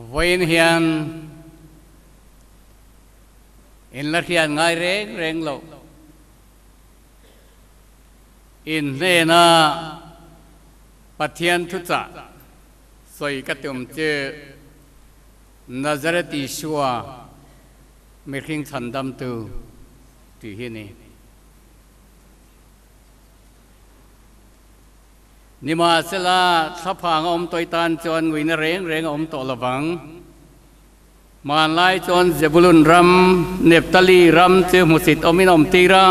Vawiin hian in la hriat ngai reng reng loh. In hnena Pathian thuchah sawi ka tum chu Nazareth Isua mihring chhandamtu tih hi a ni. Nimahsela, thlaphang a awm tawih tan chuan nguina reng reng a awm tawh lovang. Hmanlai chuan Zebulun ram, Nephtali ram chu hmusit awmin a awm tir a,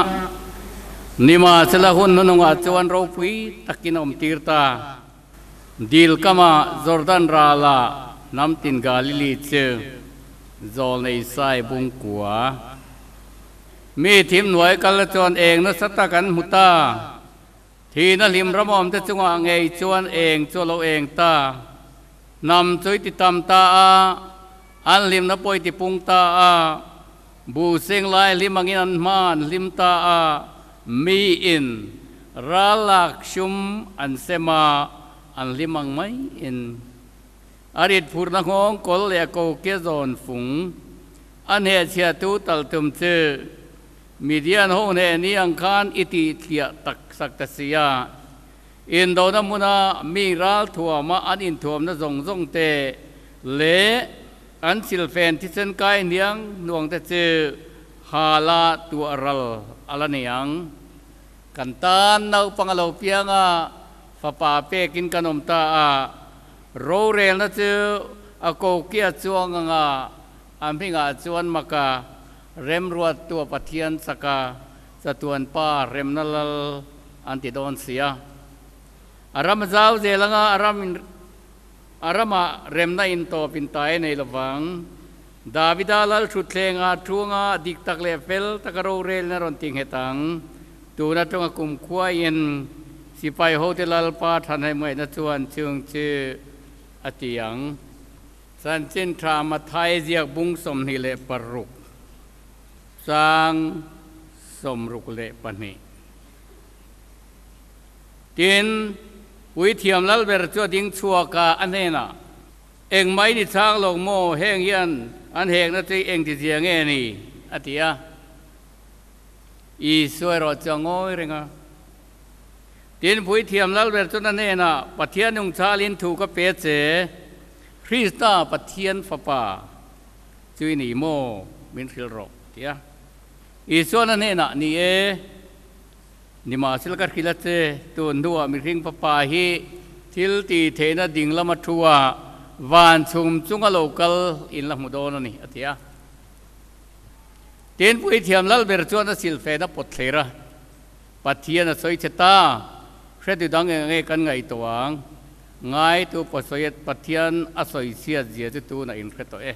nimahsela hun hnunungah chuan ropui takin a awm tir ta. Dil kama Jordan rala hnam tin Galili chu zawlnei sai bung kua. Mi thim hnuai kal chuan eng nasa tak an hmu ta. Thihna hlim ramawmte chungah ngei chuan eng chu a lo eng ta. Hnam chu i ti tam ta a, an hlimna pawh i ti pung ta a. Buh seng lai hlim angin an hma an hlim ta a, miin ral lak sum an sem a, an hlim ang maiin. A rit phurna nghawng kawl leh a ko kia zawn fung a hnehchhiahtu tal tum chu Midian ho hneh ni ang khan i tih thliah tak sak ta si a. Indona hmuna mi ral thuama an inthuamna zawng zawng te leh an silfen thisen kai hniang hnuang te chu hala tuah ral a la ni ang. Kan tan naupang a lo piang a, fapa pekin kan awm ta a. Rorelna chu a kokia chuang anga a hmingah chuan maka Remruattua Pathian chaka chatuan pa remna lal an ti dawn si a. A ram a zau zel anga a ram in a ramah remna in tawp in tai nei lovang. Davida lal thutthlengah thuanga dik tak leh fel taka rorelna rawn ti nghet ang. Tun atanga kumkhua in sipai hote Lalpa thanhnemngaihna chuan chung chu a ti ang. Chanchin tha Mathai ziak bung 26 chang 62. Tin, Puithiam Lalber chu a ding chhuak a, a hnenah, Engmah i ni chhang lo maw? Heng hian an hekna chu i engtizia nge ni? a ti a. Isua erawh chu a ngawi reng a. Tin, Puithiam Lalber chuan a hnenah, Pathian nungchalin thu ka pe che, Krista Pathian Fapa chu i ni maw? Min hrilh rawh, ti a. Isuan a hnenah, Ni e, nimahsela ka hrilh a che, tun hnuah mihring Fapa hi thil tih theihna ding lama thu a, van chhum chunga lo kal in la hmu dawn a ni, a ti a. Tin, Puithiam Lalber chuan a silfen a pawt thler a. Pathian a sawi che ta, hretu dang eng nge kan ngaihtuah ang? Ngaitu pawh sawi Pathian a sawi chhiat zia chu tunah in hre tawh e.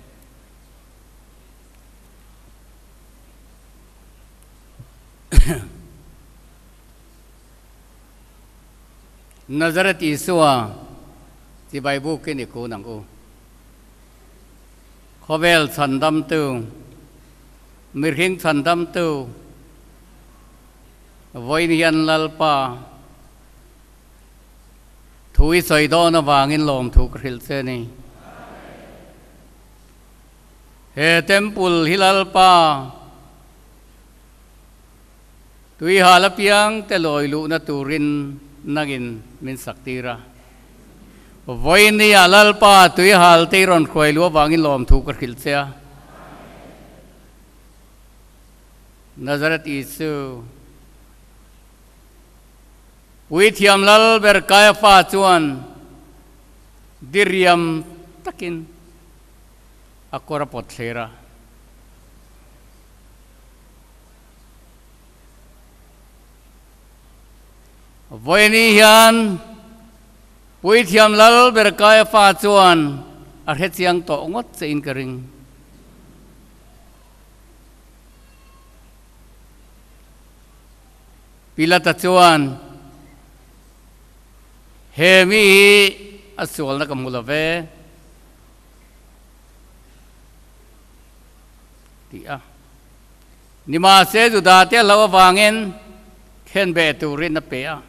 Nazareth Isua chibai bukin i kun ang u. Khawvel chhandamtu, mihring chhandamtu, Vawiin hian Lalpa thu i sawi dawn avangin lawmthu ka hrilh che a ni. He temple hi Lalpa tuihal apiang te lawi luhna turin nangin min sak tir a. Vawiin nia Lalpa tuihal te i rawn hruai luh avangin lawmthu ka hrilh che a. Nazareth Isu Puithiam Lal ber Kaiafa chuan diriam takin a kawr a pawt thlir a. Vawiini hian Puithiam Lal ber Kaiafa chuan a hrechiang tawh ngawt che in ka ring. Pilata chuan, He mi hi a sualna ka hmu lo ve, ti a. Nimahse Judate a hlauh avangin khenbeh turin a pe a.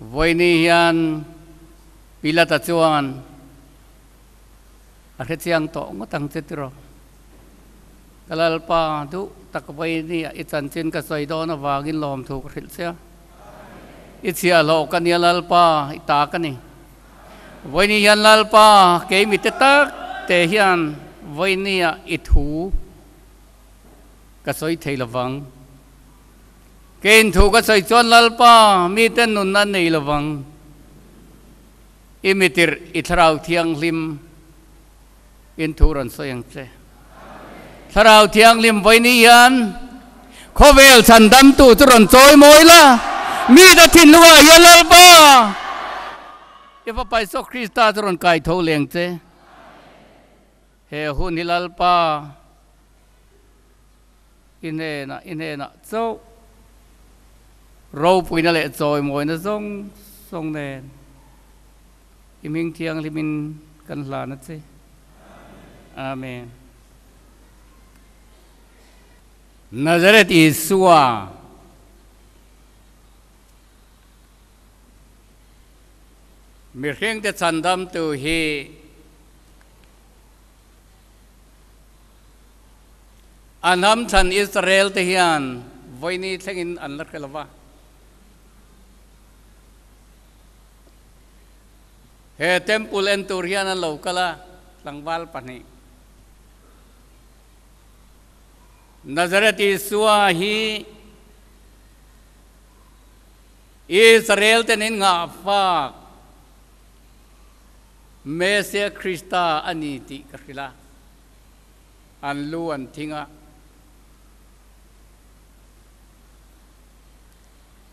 Vawiini hian Pilata chuan a hrechiang tawh ngawt ang che tiraw? Ka Lalpa, duh tak vawiini ah i chanchin ka sawi dawn avangin lawmthu ka hrilh che a. I chhiahhlawh ka nia Lalpa, i ta ka ni. Vawiini hian Lalpa, kei mite tak te hian vawiini ah i thu ka sawi thei lovang. Keiin thu ka sawi chuan Lalpa, mite nun a nei lovang. I mitirh, i Thlarau Thianghlim in thu rawn sawi ang che. Thlarau Thianghlim vawiini hian khawvel chhandamtu chu rawn chawi mawi la, mite thinlungah hian Lalpa, i Fapa Isua Krista chu rawn kai tho leng che. He hun hi Lalpa i hnenah i hnenah chauh ropuina leh chawimawina zawng zawng nen i hming thianghlimin kan hlan a che. Amen. Nazareth Isua mihringte chhandamtu hi A hnam chhan Israel te hian vawiini thlengin an la hre lo va. He temple en tur hian an lo kal a, tlangval pahnih. Nazareth Isua hi Israel ten in ngahfak Messiah Krista a ni tih ka hrilh a, an lu an thing a.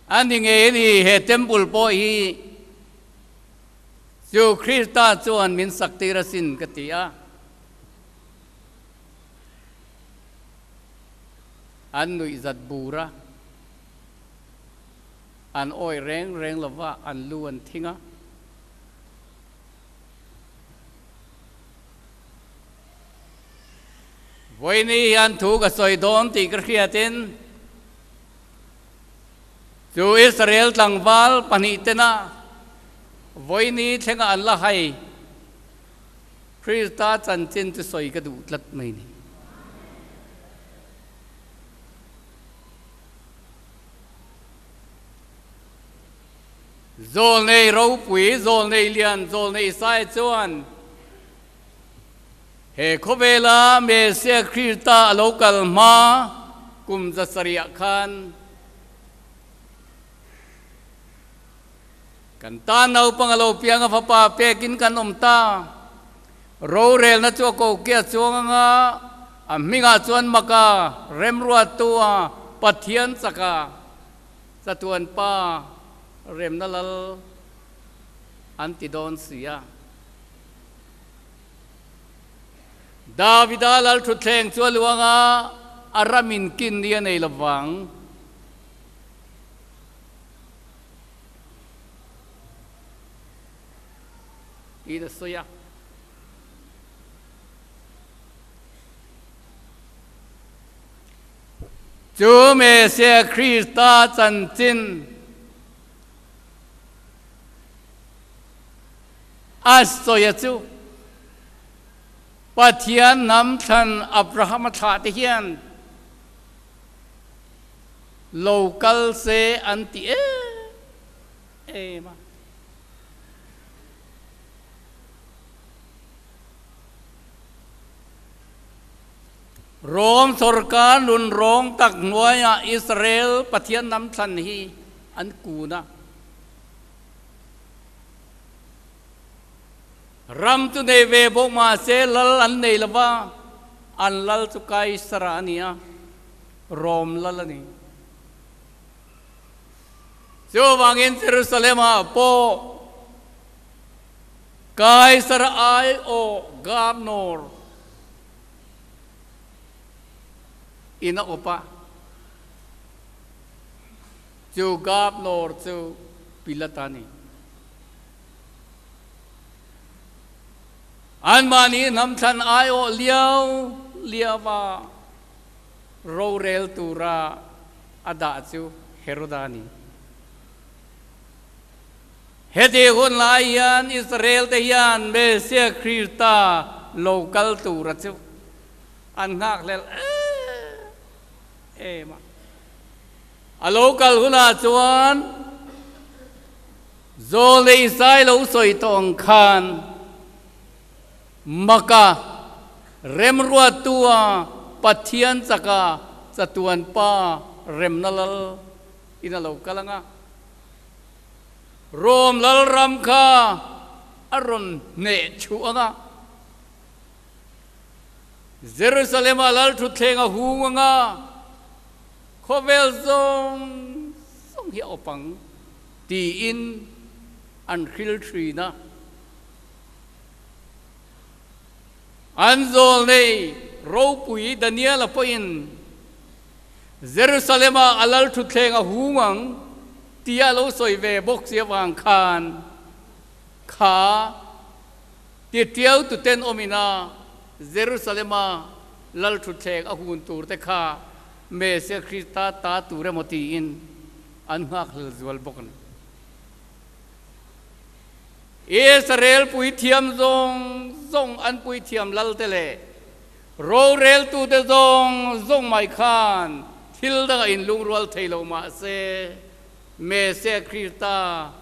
A ni ngei a ni, he temple pawh hi chu Krista chuan min sak tir asin ka ti a. An nuih zat bur a, an awih reng reng lova an lu an thing a. Vawiini hian thu ka sawi dawn tih ka hriatin chu Israel tlangval pahnih tena vawiini thlenga an la hai Krista chanchin chu sawi ka duh tlat mai ni. Zawlnei ropui, zawlnei lian, zawlnei Isaiah chuan he khawvela Messiah Krista a lo kal hma kum zasarih ah khan kan tan naupang a lo piang a fapa pekin kan awm ta. Rorelna chu a kokia chuang anga a hmingah chuan maka remruattua Pathian chaka Chatuan pa remna lal an ti dawn si a. Davida lal thutthleng chu a luang a, a ramin kin ni a nei lo vang. Tiin a sawi a. Chu Messiah Krista chanchin a sawi a chu Pathian hnam thlan Abraham-a thlah te hian lo kal se an ti em em a. Rom sorkar nun rawng tak hnuaiah Israel Pathian hnam thlan hi an kun a. Ram chu nei ve bawk mahse lal an nei lo va, an lal chu Kaisara a ni a, Rom lal a ni. Chuvangin Jerusalem-ah pawh Kaisara aiawh Governor in a awp a, chu Governor chu Pilata a ni. Anmahni hnam thlan aiawh liau liauva rorel tura a dah chu Heroda a ni. Heti hun lai hian Israel te hian Messiah Krista lo kal tura chu an nghakhlel em em a. A lo kal hunah chuan Zawlei zai lo sawi tawh ang khan Maka remruattua Pathian chaka chatuan pa remna lal in a lo kal ang a. Rom lalram kha a rawn hneh chhuh ang a. Jerusalem-a lal thutthleng a hung ang a, khawvel zawng zawng hi a awp ang tiin an hril thin a. An zawlnei ropui Daniel-a pawhin Jerusalem-a a lal thutthleng a hung ang tia a lo sawi ve bawk si avang khan kha titiau tuten awmina Jerusalem-a lal thutthleng a hun tur te kha Messiah Krista ta tur emaw tiin an nghakhlel zual bawk a ni. Israel puithiam zawng zawng an puithiam lalte leh roreltute zawng zawng mai khan thil dangah inlungrual thei lo mah se, Messiah Krista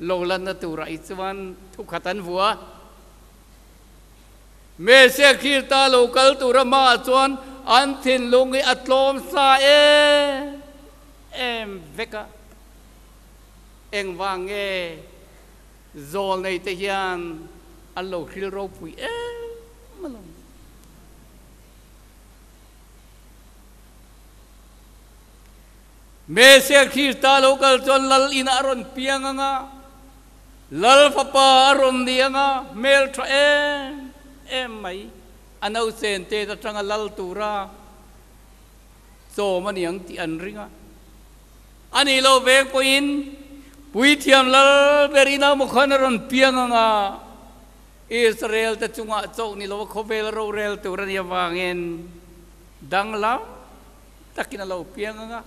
lo lanna turah hi chuan thukhat an vua. Messiah Krista lo kal tur amah chuan an thinlung hi a tlawm sa em em vek a. Engvang nge zawl nei te hian an lo hril ropui em alawm. Messiah Krista lo kal chuan Lal inah a rawn piang ang a, Lal fapa a rawn ni ang a, hmel tha em em mai, a nausen te atanga lal tura chawm a ni ang tih an ring a. A nih loh veng pawhin Puithiam Lal ber ina maw khan a rawn piang ang a, Israel te chungah chauh ni lo a khawvel rorel tur a nih avangin danglam takin a lo piang ang a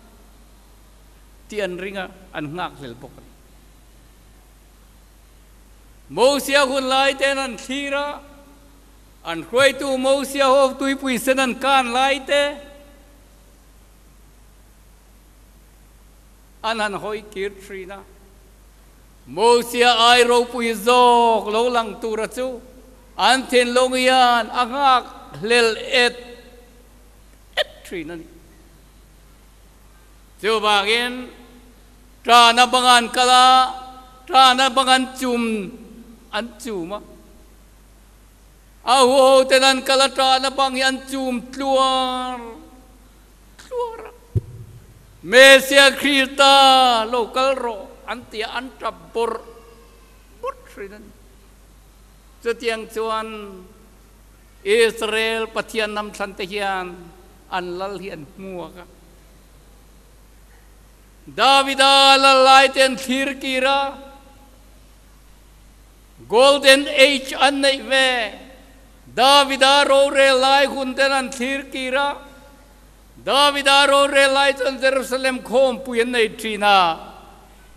tih an ring a, an nghakhlel bawk a ni. Mosia hun lai ten an thlir a, an hruaitu Mosia ho tuipui sen an kan lai te, An han hawi kir thin a. Mosia ai ropui zawk lo lang tura chu an thinlung hian a nghak hlel et et thin a ni. Chuvangin tana bang an kal a, tana bang an chum an chum a. A huho ten an kal a, tana bang hi an chum tluar. Tluar a, Messiah Krista lo kal rawh an ti a, an tap bawrh bawrh thin a ni. Chutiang chuan Israel Pathian hnam thlan te hian an lal hi an hmuak a. Davida lal lai te an thlir kir a, Golden Age an neih ve. Davida rorel lai hun ten an thlir kir a, Davida rorel lai chuan Jerusalem khawmpui an nei thin a,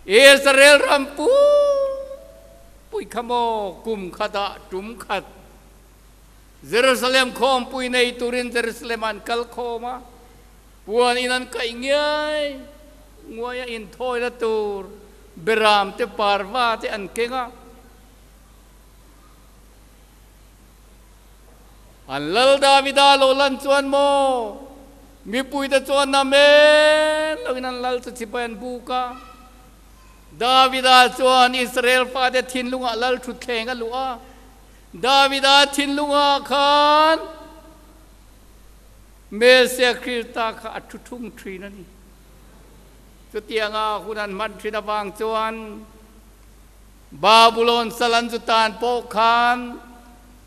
Israel ram pumpui kha maw kum khatah tum khat Jerusalem khawmpui nei turin Jerusalem ah an kal khawm a, puan in an kaih ngiai nguai a inthawina tur beram te parva te an keng a. An Lal Davida lo lan chuan maw mipuite chuan amen loin an lal chu chibai an buk a. Davida chuan Israel fate thinlungah lal thutthleng a luh a. Davida thinlungah khan Messiah Krista kha a thu thung thin a ni. Chutianga hun an hman thin avang chuan Babulon sal an zu tan pawh khan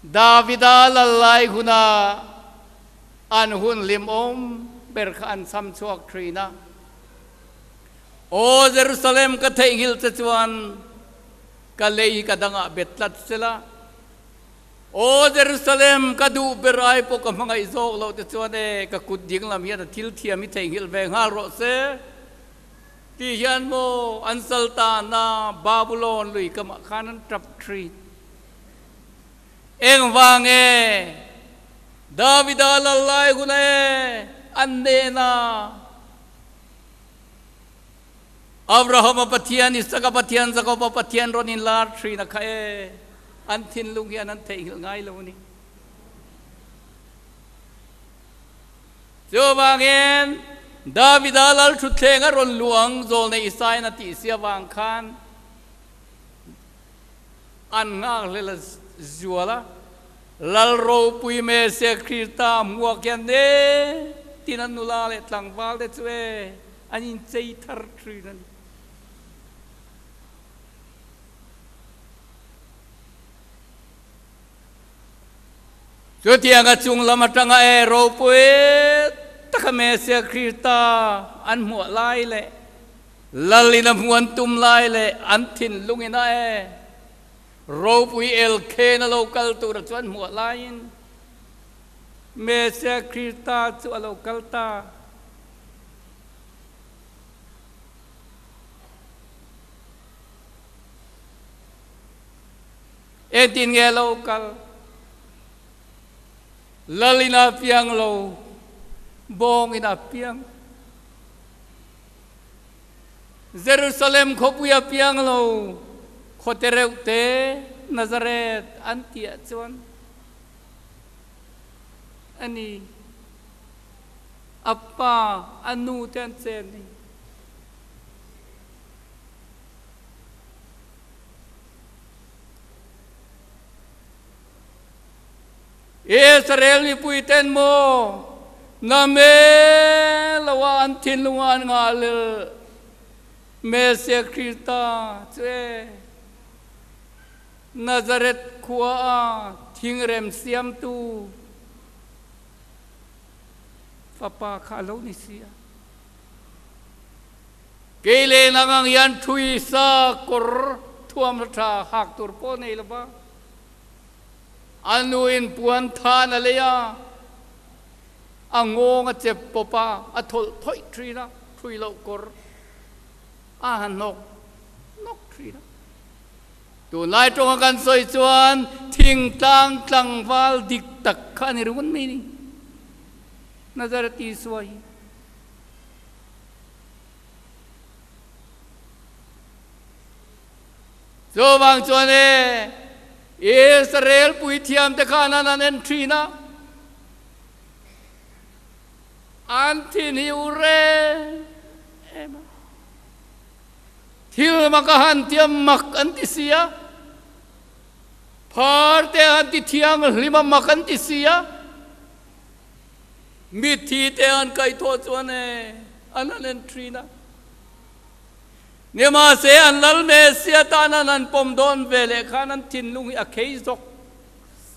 Davida lal lai huna an hun hlimawm ber kha an cham chhuak thin a. Aw Jerusalem, ka theihnghilh che chuan ka lei hi ka dangah bet tlat sela. Aw Jerusalem, ka duh ber ai pawh ka hmangaih zawk loh te chuan e, ka kut ding lam hian a thil thiam hi theihnghilh ve nghal rawh se. Ti hian maw an saltana Babulon lui kamah khan an tap thin. Engvang nge Davida lal lai huna e an nena Abrahama Pathian, Isaka Pathian, Jakoba Pathian rawn inlar thin a kha e an thinlung hian an theihnghilh ngai lo a ni. Chuvangin, Davida lal thutthleng a rawn luang zawlnei Isaiah a tih si avang khan an nghakhlel a zual a, Lal ropui Messiah Krista hmuak hian ne tin an nula leh tlangval te chu e an inchei thar thin a ni. Chutianga chung lam atanga e ropui taka Messiah Krista an hmuah lai leh Lalin a hmuh an tum lai leh an thinlungin a e ropui elkhen a lo kal tura chu an hmuah laiin Messiah Krista chu a lo kal ta. Engtin nge lo kal? Lal in a piang lo, bawng in a piang. Jerusalem khawpui a piang lo, khawte reuh te Nazareth an tih ah chuan a ni. A pa, a nu te an chen ni. Israel mipuiten maw na me loa an thinlung ah an ngah lel Messiah Krista chu e Nazareth khua ah thingrem siamtu fapa kha a lo ni si a. Kei leh nang ang hian thui sa kawr thuam hla tha hak tur pawh nei lo va, a nuin puan than a lei a, a ngawng a chep pawp a, a thawlh thawih thin a, thui loh kawr a han hnawk hnawk thin a. Tunlai tawnga kan sawi chuan thingtlang tlangval dik tak kha a ni ringawt mai ni, Nazareth Isua hi. Chuvang chuan e, Israel puithiamte khan an han en thin a, an thin hi u reng em a. Thil mak a han tia mak an ti si a, phar te a han ti thianghlim a mak an ti si a. Mitthi te an kaihthawh chuan e an han en thin a. Nimahse an lal Messia tan an han pawm dawn ve leh khan an thinlung hi a khei zawk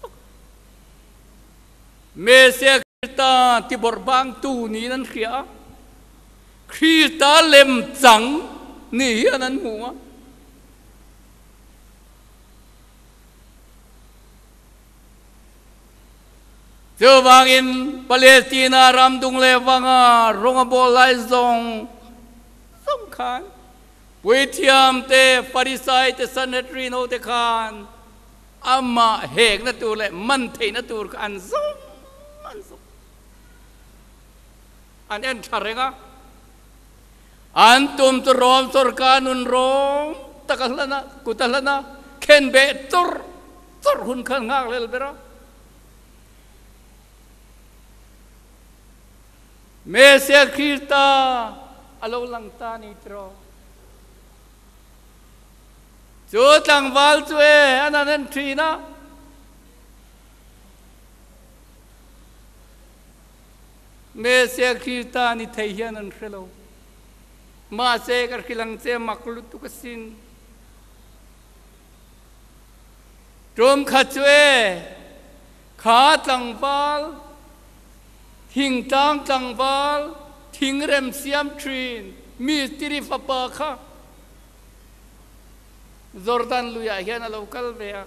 zawk. Messia Krista tibawrh bangtu niin an hria a, Krista lemchang ni hian an hmu a. Chuvangin Palestina ram dung leh vanga rawng a bawl lai zawng zawng khan puithiam te, Farisai te, Sanhedrin ho te khan amah hekna tur leh man theihna tur kha an zawng an zawng an en tha reng a. An tum chu Rom sorkar nun rawng tak a hlan a, kut a hlan a, khenbeh chawrh chawrh hun khan nghak lel ber a. Messiah Krista a lo lang ta ni tiraw? Chu tlangval chu e an han en thin a. Messiah Krista ni thei hian an hre lo. Mahse ka hrilh ang che mak lutuk asin. Tum khat chu e, kha tlangval, thingtlang tlangval, thingrem siam thin mistiri fapa kha Jordan luiah hian a lo kal ve a.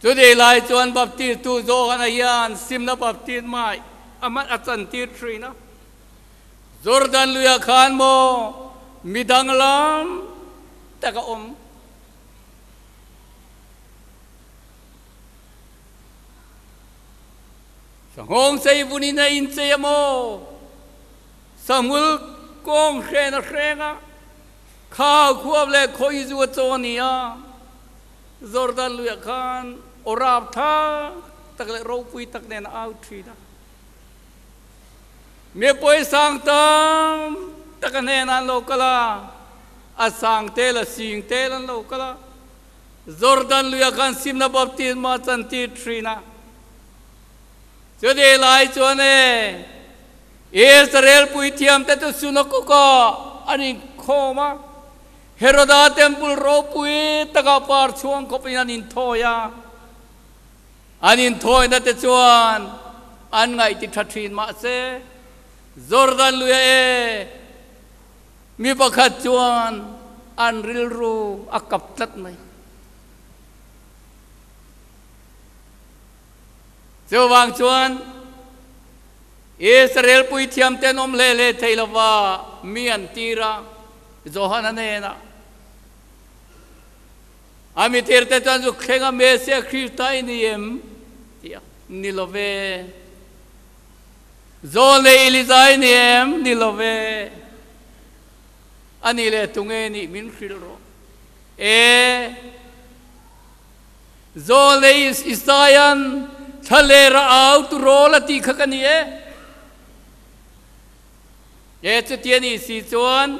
Chutih lai chuan Baptist tu Johana hian simna baptisma Aman a chantir thin a. Jordan luiah khan maw mi danglam tak a awm. Sanghawng chei vunin a inchei a maw? Sahmul kawng hren a hreng a, khau khuap leh khawi zu a chaw a ni a. Jordan luiah khan aw rap tha tak leh ropui tak nen a au thin a. Mipui sang tam tak a hnenah an lo kal a, a sang tel a sing tel an lo kal a. Jordan luiah khan simna baptisma a chantir thin a. Chutih lai chuan e, Israel puithiamte chu synagogue-ah an inkhawm a, Heroda temple ropui takah par chhuang khawpin an inthawi a. An inthawina te chuan an ngaih ti tha thin mahse, Jordan luia e, mi pakhat chuan an rilru a kap tlat mai. Chuvang chuan Israel puithiamte an awm hle hle thei lova mi an tir a, Johana hnenah. A mi tirte chuan zu thleng a, Mesia Krista i ni em? ti a, Ni lo ve. Zawl leh Elija i ni em? Ni lo ve. A ni leh tunge nih min hrilh rawh. E. Zawl leh Isaia'n thla leh ra au tu rawl a tih kha ka ni e. E chuti a nih si chuan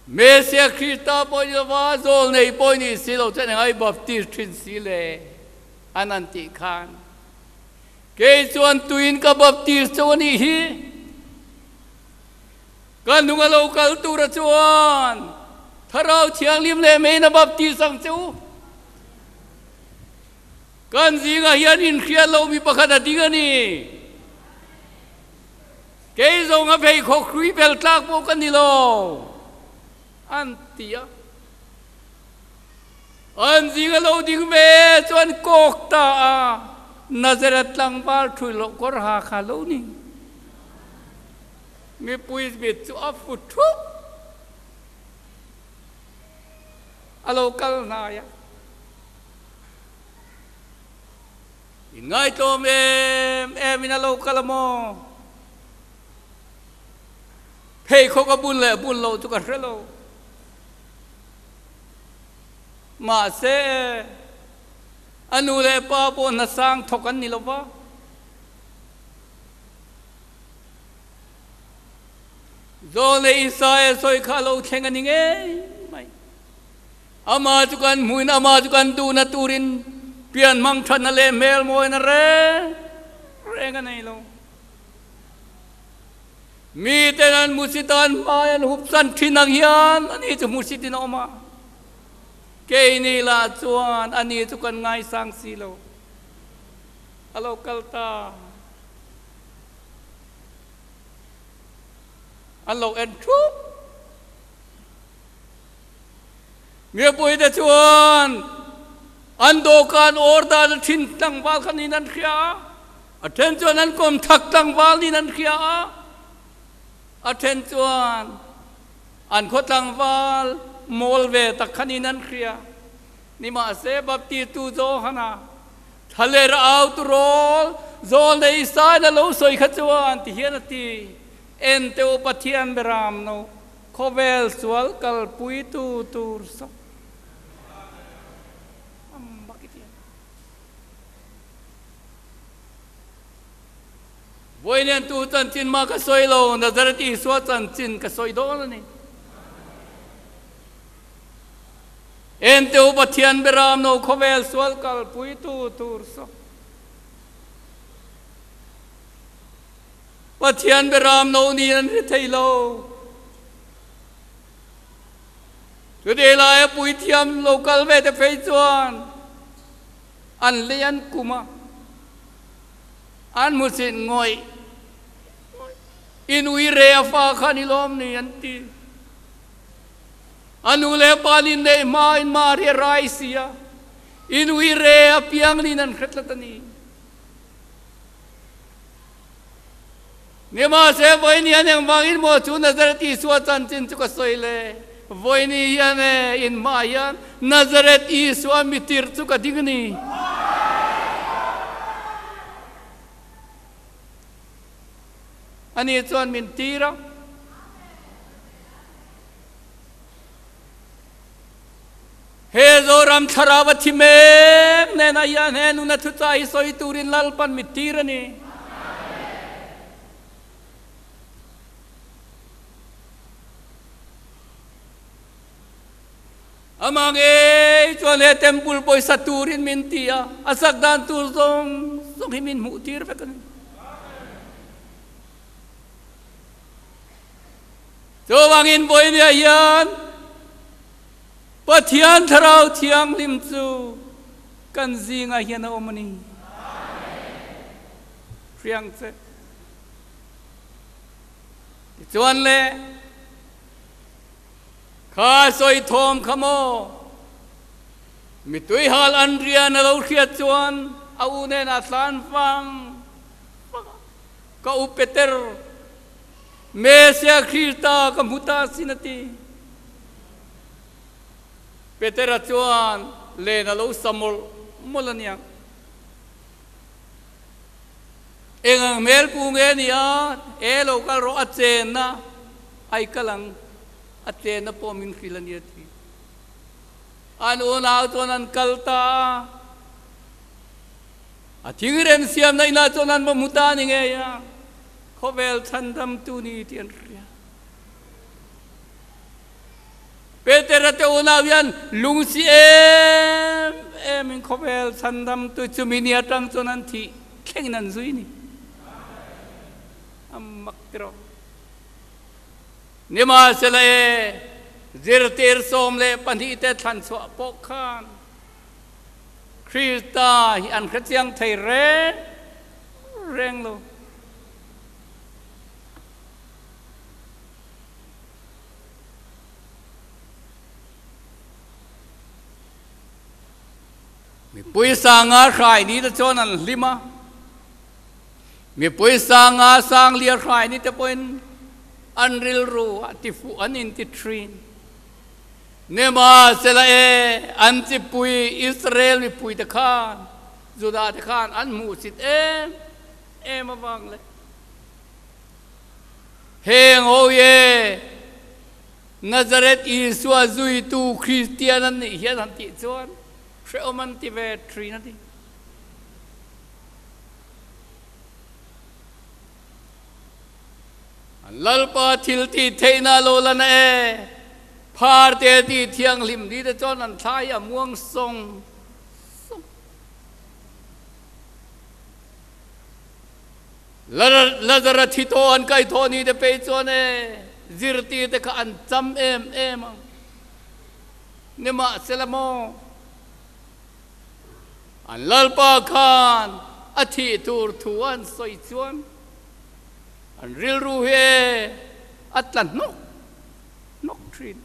Mesia Krista pawh ni lova zawl nei pawh ni si lo chuan engai Baptist thin si le an an tih khan kei chuan tuin ka Baptist chu a nih hi. Ka hnung a lo kal tura chuan Thlarau Thianghlim leh meiin a baptis ang che u. Kan zingah hian inhriat lo mi pakhat a ding a ni. Kei zawng a pheikhawk hrui bel tlak pawh ka ni lo, an ti a. An zing a lo ding ve chuan kawk ta a, Nazareth tlangval ṭhui loh kawr ha kha lo ni. Mipui mit chu a fu thup. A lo kal hnai a. In ngaitlawm em em in a lo kal a maw? Pheikhawk a bun leh bun loh chu ka hre lo. Mahse, a nu leh pa pawh hnasang thawk an ni lo va. Zawl leh Isaia sawi kha a lo thleng a ni ngei mai. Amah chu kan hmuin amah chu kan duhna turin pian hmang thatna leh hmel mawina reng reng a nei lo. Miten an hmusit a, an hmai an hup san thin ang hian ani chu hmusitin a awm a. Keini lah chuan ani chu kan ngaisang si lo. A lo kal ta. An lo en thup. Mipuite chuan an dawhkan awr dan a thin tlangval kha niin an hria a, a then chuan an kawm thak tlangval niin an hria a, a then chuan an khaw tlangval mawl ve tak kha niin an hria. Nimahse, Baptistu Johana Thlaler au tu rawl zawl nei sain a lo sawi kha chuan ti hian a ti, En teh u Pathian beram no, khawvel sual kalpui tu tur sawk am bak i ti a. Vawiin tu chanchin mah ka sawi lo, Nazareth Isua chanchin ka sawi dawn a ni. Ente u Pathian beram no khawvel sual kalpui tu tur saw. Pathian beram no niin an hre thei lo. Chutih laia puithiam lo kal ve te phei chuan an lei an kum a, an hmusit ngawih ngawih. In ui re a fa kha ni lawm ni an ti. A nu leh pa nin neih hmain Mari a rai si a, in ui re apiang nin an hre tlat a ni. Nimahse vawiin hian engvangin maw chu Nazareth Isua chanchin chu ka sawi le? Vawiin hian e, in hmaah hian Nazareth Isua mitir chu ka ding a ni. Ani chuan min tir a. He Zoram thlarau a thi mek hnenah hian he nuna thuchah hi sawi turin Lalpan mit tir a ni. Amah ngei chuan he temple pawisa turin min ti a, a sak dan tur zawng zawng hi min hmuh tir vek a ni. Chuvangin vawinia hian Pathian Thlarau Thianghlim chu kan zingah hian a awm a ni. Hriang che. Tichuan le, kha sawi thawm kha maw? Mitui hal an rian a lo hriat chuan a u nen a tlan vang vang a. Ka u Peter, Mesia Krista ka hmu ta sin a ti. Petera chuan len a lo sa mawlh mawlh a nia. Eng ang hmel pu nge ni a, e lo kal rawh a chenna ai kal ang, a chenna pawh min hrilh a nia ti. An unau chuan an kal ta a. A thingrem siamna inah chuan an va hmu ta a ni ngei a, khawvel chhandamtu ni tih an hria. Petera te unau hian lungsi em emin khawvel chhandamtu chumi ni atang chuan an thih thlengin an zui ni. A mak tiraw. Nimahsela e, zirtir 12 te thlanchhuah pawh khan Krista hi an hrechiang thei reng reng lo. Mipui sanga hrai ni te chuan an hlim a, mipui sanga sanglia hrai ni te pawhin an rilru a tifuh an inti thin. Nimahsela e, an chipui Israel mipuite khan, Juda te khan an hmuhsit em em avang le. Heng ho ye Nazareth Isua zuitu Kristian an nih hian han tih chuan hrehawm an ti ve thin a ni. An Lalpa thil tih theihna a lo la na e. Phar te tih thianghlim ni te chuan an thlai a muang sawng sawng. Lazara thi tawh an kai thawh ni te phei chuan e zirtir te kha an cham em em ang. Nimahsela maw an Lalpa khan a thih tur thu an sawi chuan An rilru hi e a tla hnawk hnawk thin.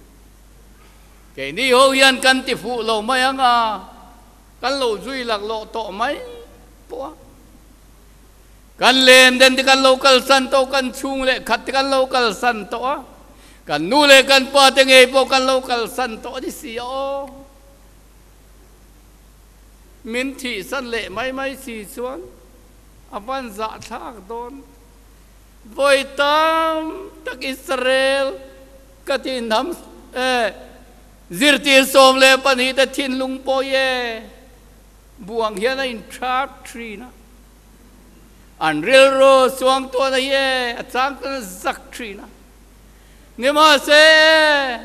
Keini ho hian kan ti fuh lo mai ang a, kan lo zui laklawh tawh mai pawh a. Kan len den te kan lo kalsan tawh, kan chhung leh khat te kan lo kalsan tawh a, kan nu leh kan pa te ngei pawh kan lo kalsan tawh a ni si a aw. Min thihsan leh mai mai si chuan A van zahthlak dawn. Vawi tam tak Israel ka ti hnam e, zirtir 12 te thinlung pawh e buang hian a inthap thin a. An rilru suangtuahna hi e a chang chuan a zak thin a. Nimahse e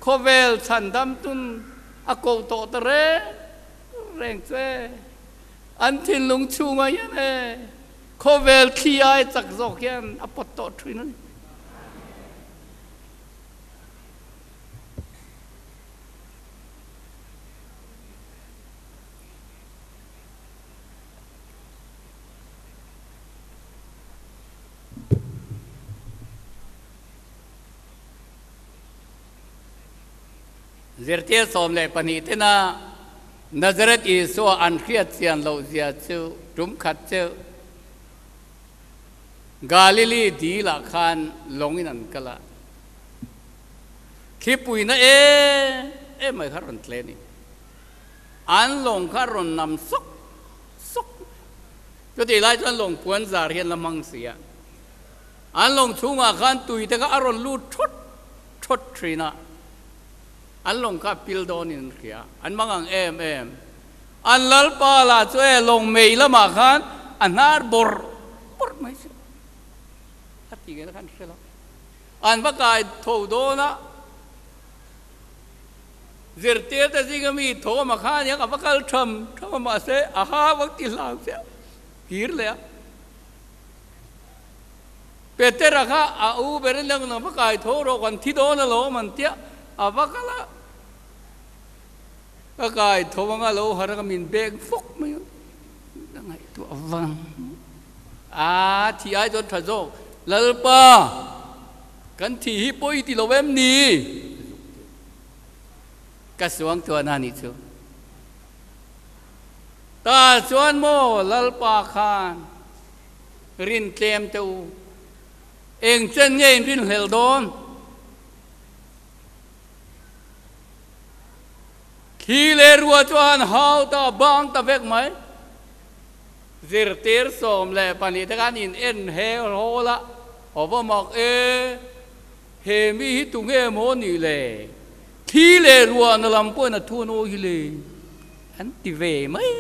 khawvel chhandam tun a koh tawh ta reng reng chu e. An thinlung chhungah hian e khawvel thli ai chak zawk hian a pawt tawh thin a ni. Zirtir 12 tena Nazareth Isua an hriat chian loh zia chu tum khat chu. Galili dilah khan lawngin an kal a, thlipuina em em mai kha rawn tle a ni. An lawng kha rawn nam sawk sawk. Chutih lai chuan lawng puan zar hian la hmang si a. An lawng chhungah khan tui te kha a rawn lut thawt thawt thin a. An lawng kha pil dawnin an hria. An mang ang em em. An lalpa lah chu e lawng mei lamah khan a hnar bawrh bawrh mai si. A ti ngei na khan hre lo. An va kai tho dawn a, zirtir te zinga mi thawm a khan hian a va kal tham tham a, mahse a ha vak ti hlau chiah kir leh a. Petera kha a u ber in lang va kai tho rawh kan thi dawn alawm an tia, a va kal a. Ka kai tho anga lo har anga min beng fawk mai a, ka ngaihtuah vang a, thi ai chuan tha zawk, Lalpa kan thi hi pawi ti lo em ni? Ka suang chuan a nih chu. Ta chuan maw Lalpa khan rin tlem teh u, eng chen nge in rinhlelh dawn? Thli leh rua chuan hau ta bang ta vek mai. Zirtir 12 te khan in en he hawl a, a va mak e, he mi hi tunge maw nih le? Thli leh rua na lam pawhin a thu an awi hi le, an ti ve mai.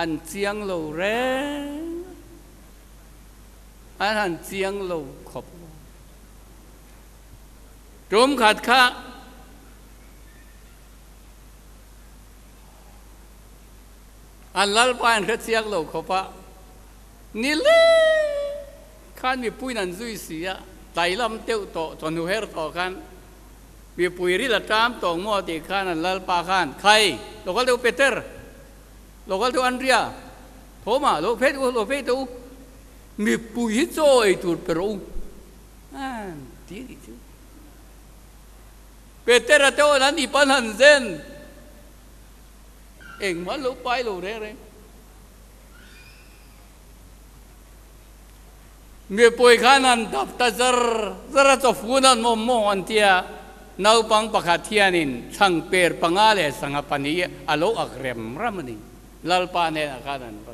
An chiang lo reng a, an han chiang lo khawp. Tum khat kha an lalpa in hre chiak lo khawp a, ni le khan mipuiin an zui si a, tlai lam deuh tawh chawhnu her tawh khan mipui ril a ṭam tawh maw tih khan an lalpa khan, Khai, lo kal deuh Peter, lo kal deuh Andria, Thoma, lo phei u, lo phei teh u, mipui hi chaw ei tur pe rawh u. An ti a nih chu. Petera te awn an ip an han zen. Engmah an lo pai lo reng reng. Mipui khan an dap ta zar zar a, chawfun an mawm mawng an tia. Naupang pakhat hianin chhang per panga leh sangha pahnih a lo ak rem ram a ni. Lalpa hnenah khan an va.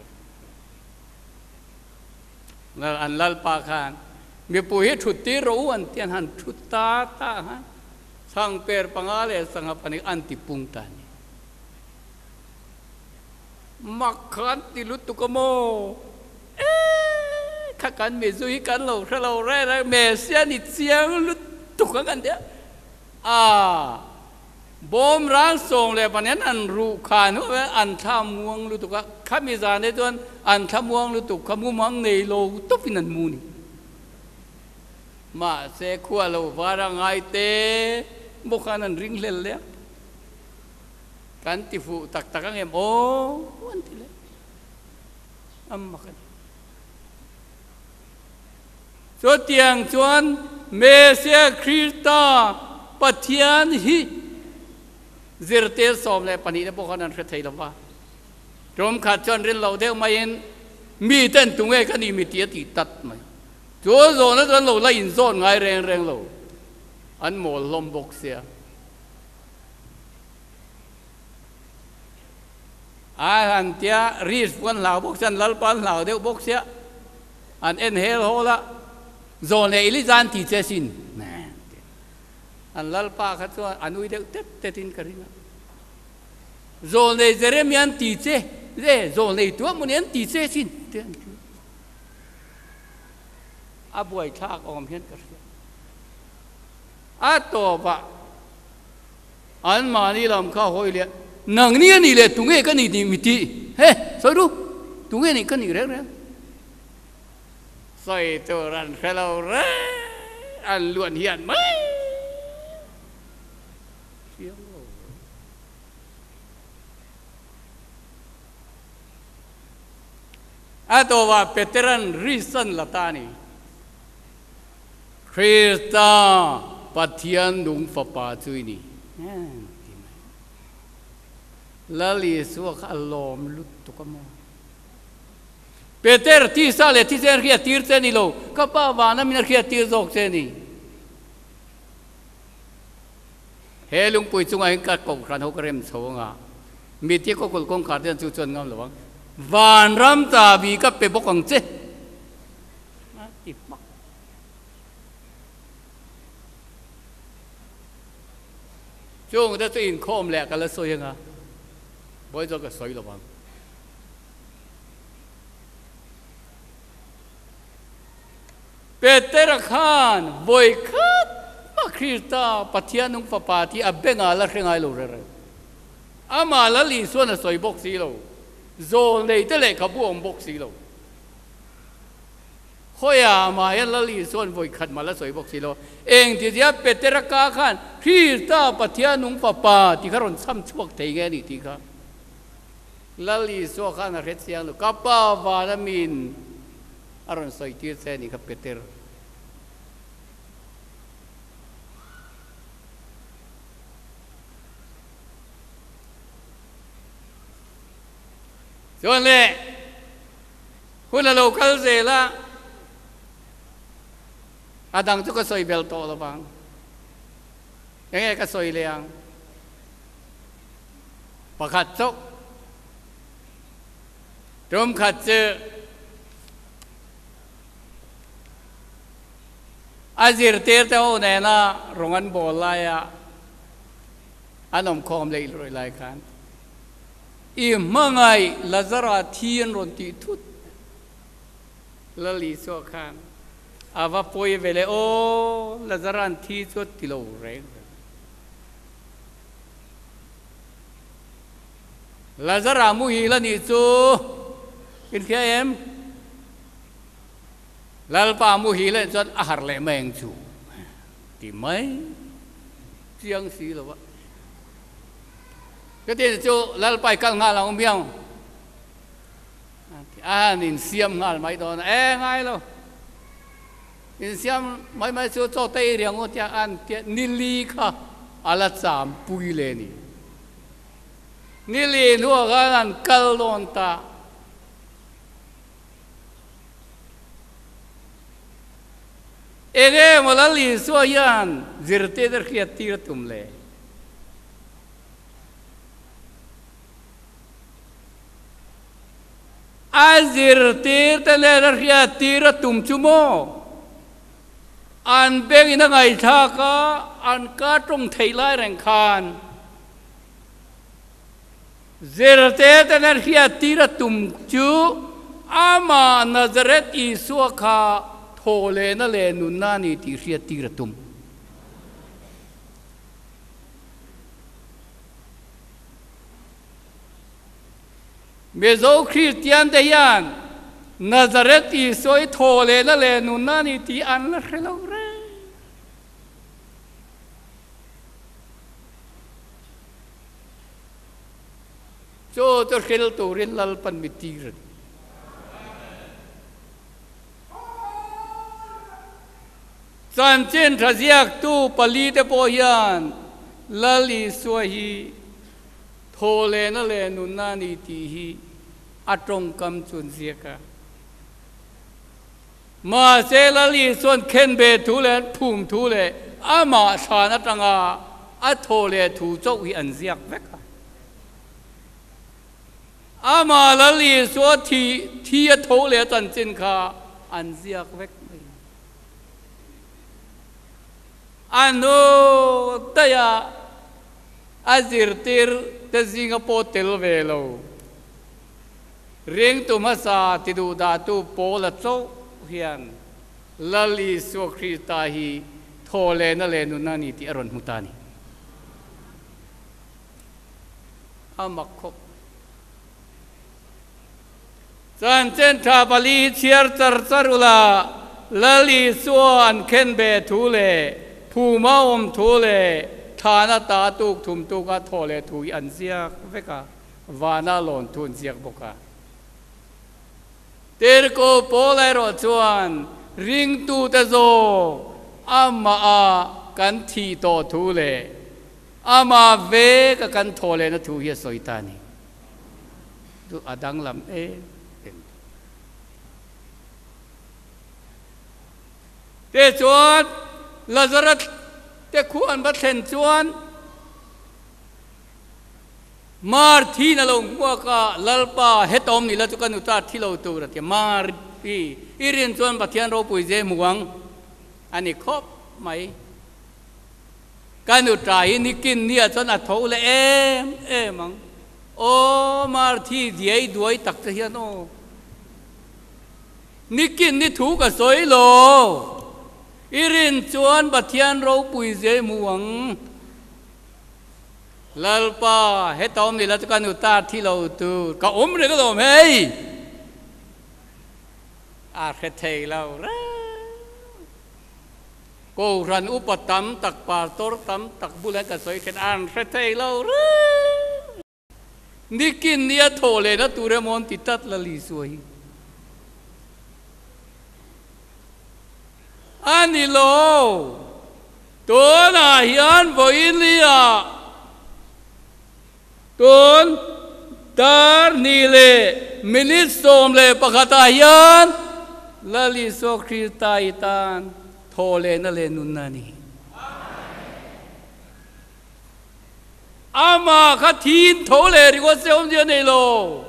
An Lalpa khan mipui hi thut tir rawh u an ti an han thut ta ta khan chhang per panga leh sangha pahnih an ti pung ta a ni. Mak kha an ti lutuk a maw? Eee kha kan mizu hi kan lo hre lo reng reng Messia ni chiang lutuk ang an ti a. Aa. Bawm rang sawng leh pahnih an han ruh khan huam hian an thla muang lutuk a, khami zan te chuan an thla muang lutuk kha mumang nei lo tawpin an mu ni. Mahse khua lo var a ngai te bawk khan an ring hlel leh a, kan ti fuh tak tak ang em aw an ti leh a mak a ni. Chutiang chuan Messiah Krista Pathian hi zirtir 12 te pawh khan an hre thei lo va. Tum khat chuan rin lo deuh maiin miten tunge ka nih mi tih a tih tat mai. Chu zawhna chuan lo la inzawn ngai reng reng lo. An mawl hlawm bawk sia. A han tia risk pawh an hlau bawk sia, an Lalpa an hlau deuh bawk sia. An en hel hawl a, Zawn leh Elija an ti che sin. An Lalpa kha chuan a nui deuh tet tet in ka ring a. Zawn leh Jeremia an ti che, le zawn leh tuah mawni an ti che sin te an ti. A buaithlak awm hian ka hria. A tawpah Anmahni lam kha hawi leh, Nangni a nih leh tunge ka nih tih mi ti? He, sawi ru, tunge nih ka nih reng reng? Sawi tur an hre lo reng, an luan hian mai thiam lo. A tawpah Petera'n risk an la ta a ni. Krista, Pathian nung Fapa chu i ni em ti mai. Lal Isua kha a lawm lutuk a maw? Peter, tisa leh thisen hriat tir che ni lo, ka Pa vana min a hriat tir zawk che ni. He lungpui chungah hian ka kohhran ho ka rem chho anga, mitthi kawkulh kawngkhar te chu chuan ngam lo ang. Vanram chabi ka pe bawk ang che. A ti hmak. Chung te chu inkhawm leh ka la sawi anga, bawi chuan ka sawi lo vang. Petera khan vawi khat mah Krista Pathian nung Fapa tih a bengah la hre ngai lo reng reng. Amah Lal Isuan a sawi bawk si lo, zawl nei te lehkhabu a awm bawk si lo. Khawiah amah hian Lal Isuan vawi khat mah la sawi bawk si lo. Engtizia Petera ka khan Krista Pathian nung Fapa tih kha rawn chham chhuak thei nge a nih tih kha. Lal Isua khan a hre chiang lo, Ka Pa vana min a rawn sawi tir che a nih kha Peter. Chuan le, hun a lo kal zel a, a dang chu ka sawi bel tawh lo vang. Enge ka sawi leh ang? Pakhat chauh. Tum khat chu a zirtirte ho nena rawng an bawl laia an awmkhawm leh rawih lai khan i hmangaih Lazara thi an rawn tih thut Lal Isua khan a va pawi ve le aw Lazara'n thi chu a ti lo reng reng. Lazara muhil a nih chu in hria em? Lalpa muhil ah chuan a harh leh mai ang chu ti mai chiang si lo va. Chutin chu Lalpa i kal nghal ang miau a han insiam nghal mai dawn a, e ngai lo insiam mai mai chu chaw te i riang u tia an tia nili kha a la cham pui le ni. Nili hnuah khan an kal dawn ta. Eng emaw Lal Isua hian zirtirte hriattir a tum le? A zirtirte nen a hriattir a tum chu maw? An bengin a ngaihthlak a, an ka tawng theih lai reng khan. Zirte ten an hriattir a tum chu amah Nazareth Isua kha thawhlehna leh nunna a ni tih hriattir a tum. Mizo Kristiante hian Nazareth Isua hi thawhlehna leh nunna a ni tih an la hre lo reng. Chu chu hril turin Lalpan mi tir a ni. Chanchin tha ziaktu palite pawh hian Lal Isua hi thawhlehna leh nunna a ni tih hi a tawngkam chu an ziak a. Mahse, Lal Isua'n khenbeh thu leh an phum thu leh amah thlan atanga a thaw leh thu chauh hi an ziak vek a. Amah Lal Isua thi thi a tho leh a chanchin kha an ziak vek mai. A hnu daih a zirtir te zinga pawh tel ve lo. Ringtu hmasa ti duhdahtu Paula chauh hian Lal Isua Krista hi thawhlehna leh nunna a ni tih a rawn hmu ta a ni. A mak khawp. Chanchin tha pali hi chhiar char char ula, Lal Isua an khen ve thu leh phuma awm thu leh thana ta tuk thum tuka thawhleh thu hi an ziak vek a. Vana lawn thu an ziak bawk a. Tirhkoh Paul erawh chuan ringtute zawk amaha kan thih tawh thu leh amah veka kan thawh lehna thu hi a sawi ta a ni. Chu a danglam em em. Te chuan Lazara te khu an va thlen chuan Mar thi na lo hmuak a, Lalpa hetawm ni la chu ka nu ta thi lo tur a ti a. Mar hi i rin chuan Pathian ropui ze hmu ang a ni khawp mai. Ka nu ta hi nikin nia chuan a tho leh em em ang. Aw Mar thi diai duai tak che hian aw. Nikin ni thu ka sawi lo. I rin chuan Pathian ropui zia i hmu ang. Lalpa, heta awm ni la chu ka nu ta thi lo tur ka awm reng alawm hei. A hre thei lo reng. Kohhran upa tam tak, pastor tam tak bulah ka sawi thin, an hre thei lo reng. Nikin nia thaw lehna tur emaw an ti tlat la Lisua hi. A ni lo. Tunah hian vawiin liah tun dar hnih leh minute 11 ah hian Lal Isua Krista i tan thaw lehna leh nunna a ni. Amah kha thiin tho leh ringawt se awmzia a nei lo.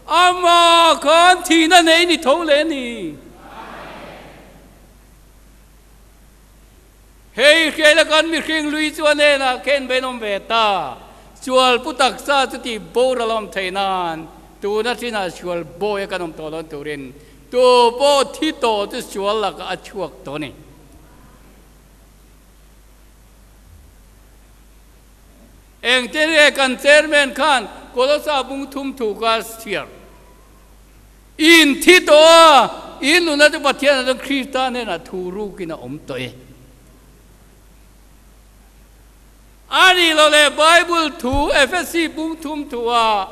Amah khan thihna nei ni tho leh a ni. Hei hriaina kan mihring lui chu a hnenah khen ve nawm ve ta. Sual pu taksa chu tih boral a awm theih nan tuna thinah sual bawi a kan awm tawh lo turin tu pawh thi tawh chu sual lakah a chhuak tawh a ni. Engtin nge kan chairman khan Kolosa bung thum thu kha chhiar? In thi tawh a, in nuna chu Pathian ah chuan Krista hnenah thu rukin a awm tawh e. A nih loh leh Bible thu Efesi bung thum thu ah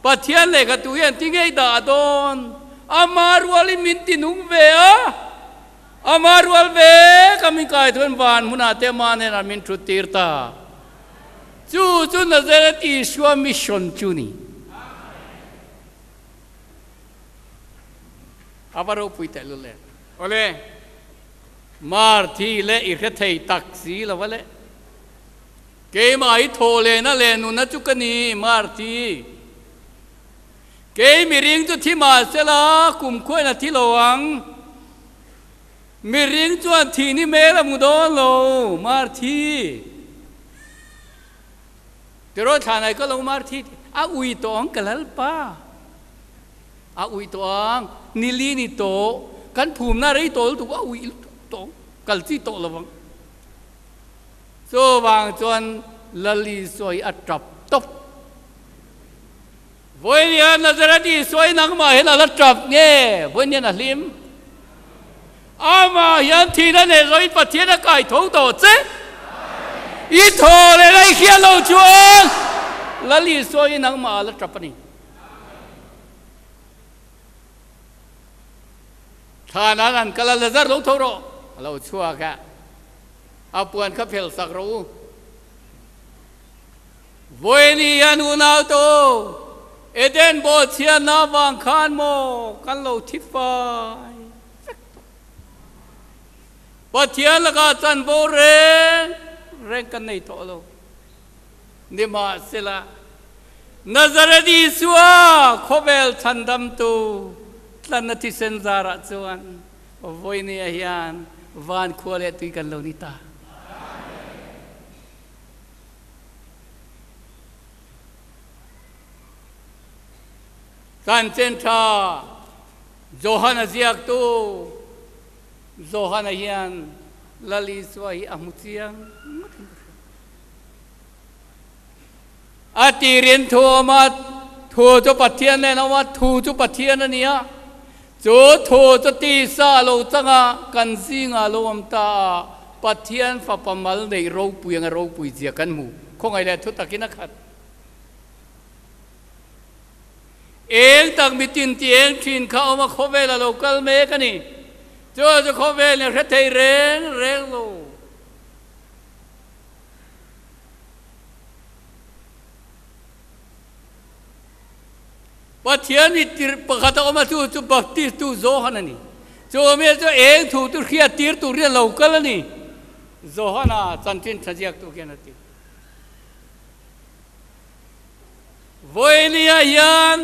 Pathian lehkha tu hian ti ngei dah a dawn? Ama rualin min ti nung ve a. Ama rual ve ka min kai chuan van hmunah te ama hnenah min thut tir ta. Chu chu Nazareth Isua mission chu ni. A va ropui teh lul em. Awle, mar thi leh i hre thei tak si lo va le. Keimah hi thaw lehna leh nunna chu ka ni, mar thi. Kei miring chu thi mah sela kumkhuain a thi lo ang. Miring chuan thih ni mel a hmu dawn lo, mar thi. Tiraw thlanai ka lo mar thi a ui tawh ang ka lalpa. A ui tawh ang, nili ni tawh, kan phumna rei tawh lutuk a ui lutuk tawh ang, kal chi tawh lo vang. Chuvang chuan Lali sawi a tap tawp. Vawiin Nazareth Isua hi nangmah hian a la tap nge? Vawiin hian a hlim. Amah hian thihna nei zawhin Pathian a kai tho tawh che. I thaw leh la i hriat loh chuan Lal Isua hi nangmah a la tap a ni. Thlan an kal a, Lazar lo tho rawh. A lo chhuak a, a puan kha phel sak rawh u. Vawiin hian unau te u, Eden bawhchhiatna avang khan maw kan lo thi fai vek tawh. Pathian lakah chanvo reng reng kan nei tawh lo. Nimahsela, Nazareth Isua khawvel chhandamtu tlanna thisen zarah chuan vawinia hian van khua leh tui kan lo ni ta. Kan chen tha Johana ziaktu Johana hian Lal Isua hi a hmu chiang ngawt in ka hria. A tirin thu a awm a, thu chu Pathian nen a awm a, thu chu Pathian a ni a. Chu thu chu tisa a lo chang a, kan zingah a lo awm ta a, Pathian fapa mal neih ropui anga ropui zia kan hmu. Khawngaih leh thu takin a khat. Eng tak mitin ti eng thin kha awm a, khawvel a lo kal mek a ni. Chu chu khawvel in hre thei reng reng lo. Pathian i tirh pakhat a awm a, chu chu Baptist tu Johan a ni. Chu mi chu eng thu chu hriat tir turin a lo kal a ni, Johana chanchin tha ziaktu khian a ti. Vawinia hian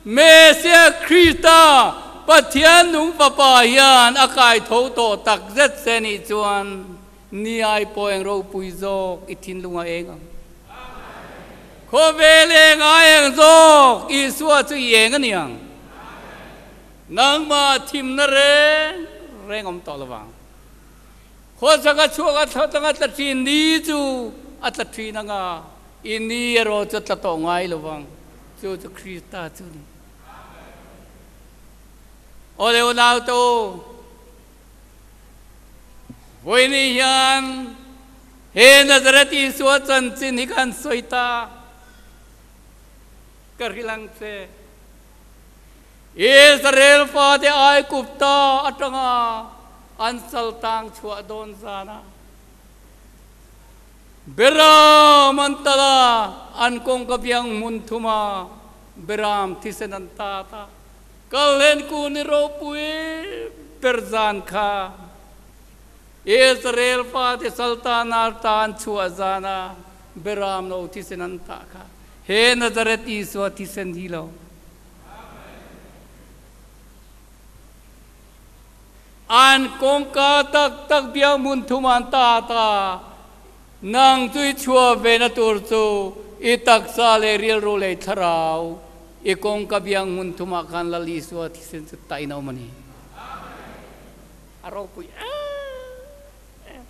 Messiah Krista, Pathian nung Fapa hian a kai tho tawh tak zet se nih chuan ni ai pawh eng ropui zawk i thinlung a eng ang. Khawvel eng a eng zawk Isua chu i eng a ni ang. Nangmah thimna reng reng awm tawh lovang. Khawchhak a chhuak a thla tanga tla thin ni chu a tla thin anga i ni erawh chu a tla tawh ngai lovang. Chu chu Krista chu a ni. Aw le unau te u, vawiin hian he Nazareth Isua chanchin hi ka han sawi ta. Ka hrilh ang che. Israel fate Aigupta atanga an saltang chhuah dawn zana Beram an tal a, an kawngka biang hmun thuma Beram thisen an tat a, Kalhlen kun i ropui ber zan kha Israel fate saltana tan chhuah zana Beram no thisen an tah kha he Nazareth Isua thisen hi lo. An kawngka tak tak biak hmun thum an ta ta. Nang chu i chhuah ve na tur chu i taksa leh rilru leh thlarau i kawngka biak hmun thumah khan Lal Isua thisen chu tain a awm a ni. A ropui em em.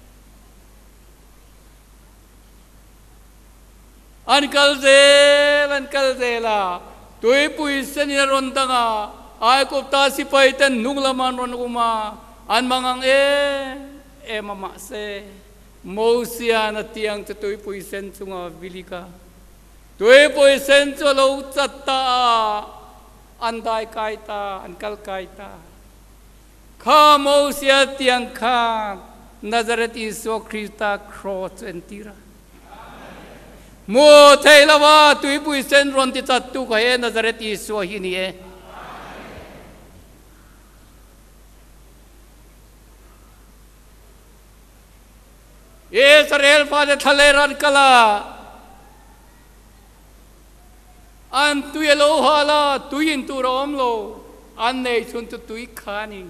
An kal zel, an kal zel a, tuipui senin a rawn dang a, Aigupta sipai ten hnung lam an rawn um a, an mang ang em em a, mahse, Mosian a tiang chu tuipui sen chunga vilik a, tuipui sen chu a lo chat ta a, an dai kai ta, an kal kai ta. Kha Mosia tiang kha Nazareth Isua Krista kraws chu entir a. Hmu thei lova tuipui sen rawn ti chat tu kha he Nazareth Isua hi ni e. Israel fate thla ran kal a, an tui a lo hal a, tui in tur a awm lo, an nei chhun chu tui kha a ni.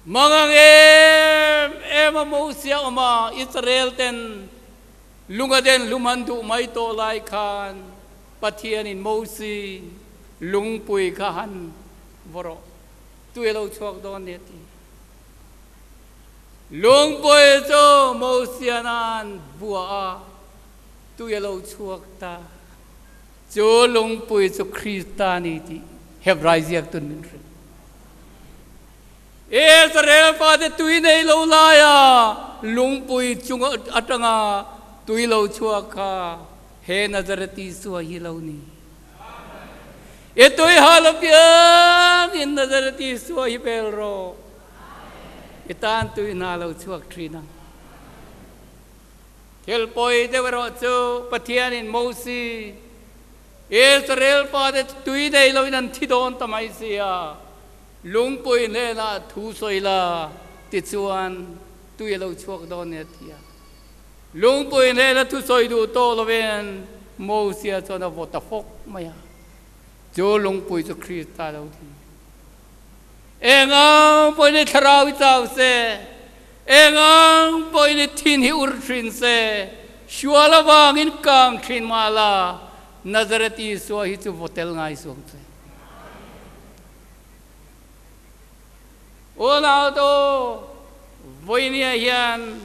Mangang em em a Mosia awm a, Israel ten lunga den hlum an duh mai tawh lai khan Pathianin Mosi lungpui kha han vaw rawh, tui a lo chhuak dawn nia ti. Lungpui chu Mosian an bua a, tui a lo chhuak ta. Chu lungpui chu Krista a ni tih Hebrai ziaktun min hrilh. Israel fate tui nei lo laia lungpui chung atanga tui lo chhuak kha he Nazareth Isua hi lo ni. I tui hal apiangin Nazareth Isua hi bel rawh. I tan tui hna lo chhuak thin ang. Thil pawi deuh erawh chu Pathianin Mosi, Israel fate chu tui nei loin an thi dawn ta mai si a, lungpui hnenah thu sawi la tichuan tui a lo chhuak dawn nia ti a. Lungpui hnena thu sawi duh tawh lovin Mosia chuan a vaw ta fawk mai a, chu lungpui chu Krista lo ti. Eng ang pawhin i thlarau i chau se, Eng ang pawhin i thin hi ur thin se, hrual avangin kang thin mah la, Nazareth Isua hi chu vaw tel ngai suang che. Unau tu, vawinia hian